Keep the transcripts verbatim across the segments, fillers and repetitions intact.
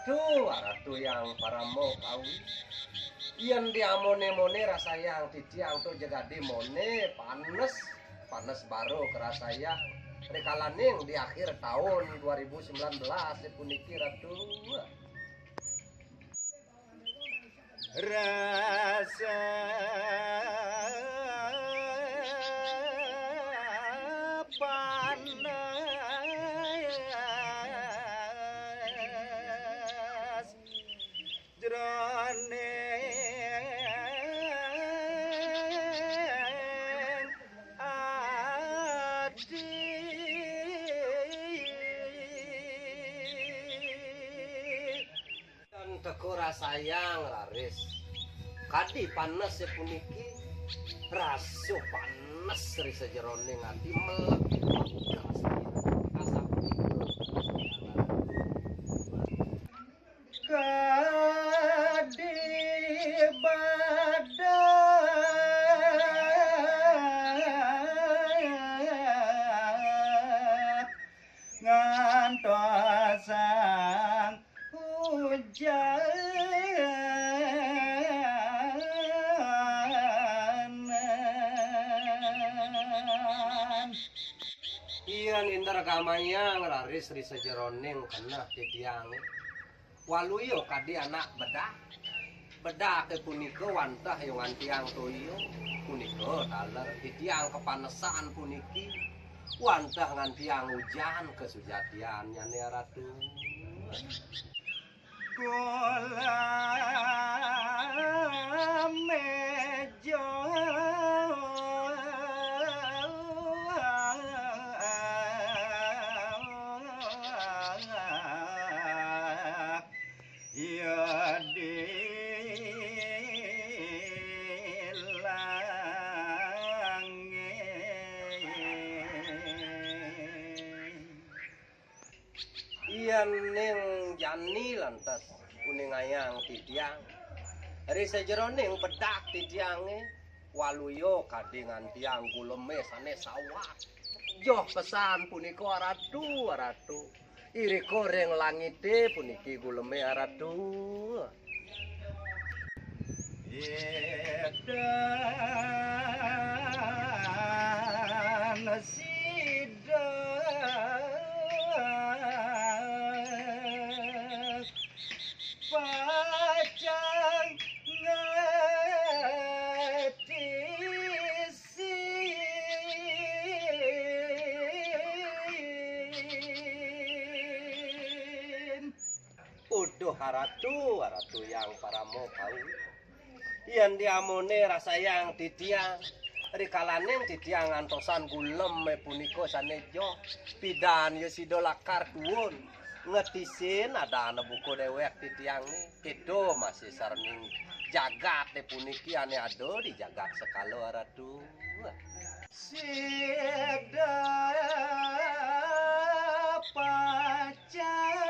Tuh, aratu yang paramo kawi. Yén diamoné-moné rasayang titiang to jegadi moné panes, panes baro kerasayang. Rikalaning di akhir tahun dua ribu sembilan belas puniki, Ratu. Rasa panas jroning ati. Dan teka rasayang raris. Kadi panesé puniki, rasa panes ri sajeroning ati mlebet rasayang. Asapunika. Kadi badak ngantosang ujanan. Yén indra gamayang raris ri sajeroning keneh titiangé. Waluya kadi anak bedak. Bedaké punika wantah ya ngantiang toya. Punika taler titiang kapanesan puniki. Wantah ngantiang ujan kasujatiannyané, Ratu. Kula meja ya di langit. Yéning jani lantas uningayang titiang, ri sajeroning bedak titiangé, waluya kadi ngantiang gulemé sané sawat. Joh pesan punika, Aratu, Aratu. Irika ring langité puniki gulemé, Aratu. Edan sida pacang ngatisin. Uduh, Aratu, Aratu yang parama kawi. Yén diamoné rasayang titiang, rikalaning titiang ngantosan gulemé punika sané joh, pidan ya sida lakar tuun ngetisin adana buka déwék titiangé. Kéto masih saréning jagaté puniki ané ada di jagat sekala, Aratu. Sida pacang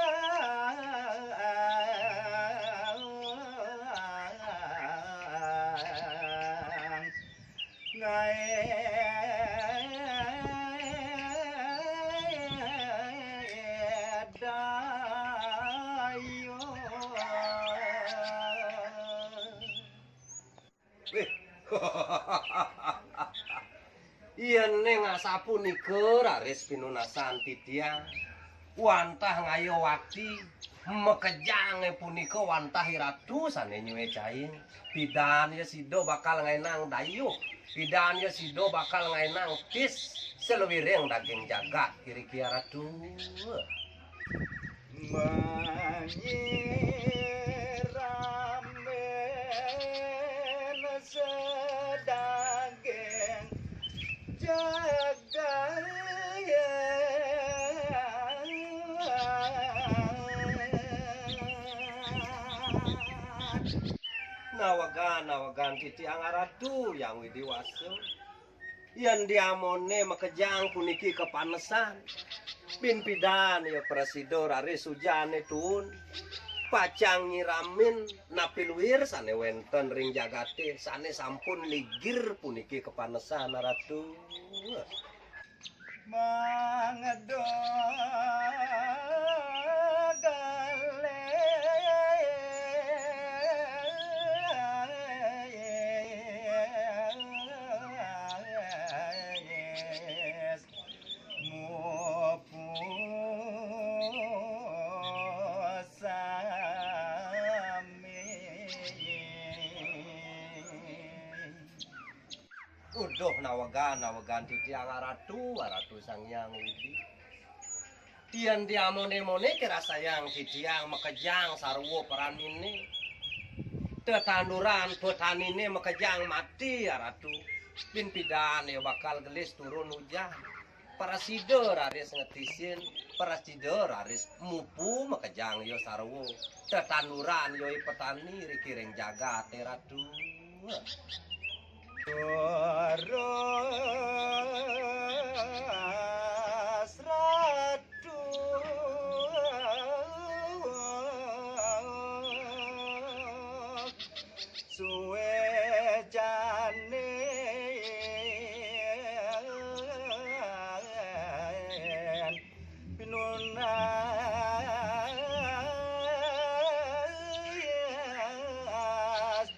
ngaé daya. Wéh. Yéning asapunika raris pinunasan titiang, wantah ngayawati makejangé punika wantah iratu sané nyuécain. Pidan ya sida bakal ngaénang dayuh, pidan ya sida bakal ngaénang tis saluiring daging jagat iriki, Aratu. Manyiramin sedaging jagat. Nawegan, nawegan titiang, Aratu Hyang Widi Wasa. Yén diamoné makejang puniki kapanesan, bin pidan ya prasida raris ujané tuun, pacang nyiramin napi luir sané wénten ring jagaté sané sampun ligir puniki kapanesan, Aratu. Mangda Duh, nawegan, nawegan titiang Aratu, Aratu Sang Hyang Widi. Yén diamoné-moné kirasayang titiang makejang sarwa praniné. Tetanduran petaniné makejang mati, Aratu. Bin pidan ya bakal gelis turun hujan. Prasida raris ngetisin, prasida raris mupu makejang ya sarwa. Tetanduran ya i petani riki ring jagaté, Ratu. Leres, Ratu. Suécanin pinunas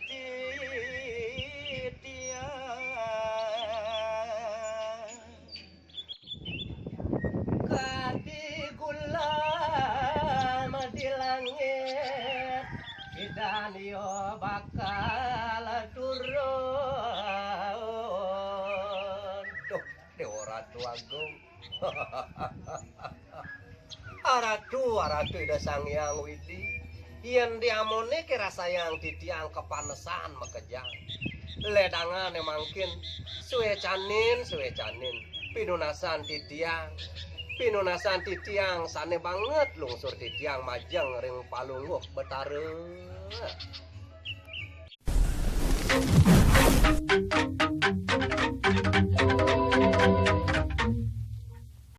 titiang. Kadi gulam di langit, pidan ya bakal turun. Duh, Déwa Ratu Agung. Aratu, Aratu Ida Sang Hyang Widi. Yén diamoné kirasayang titiang kapanesan makejang. Ledangané mangkin suécanin, suécanin pinunasan titiang. Pinunasan titiang sané banget lungsur titiang majeng ring Palungguh Betara.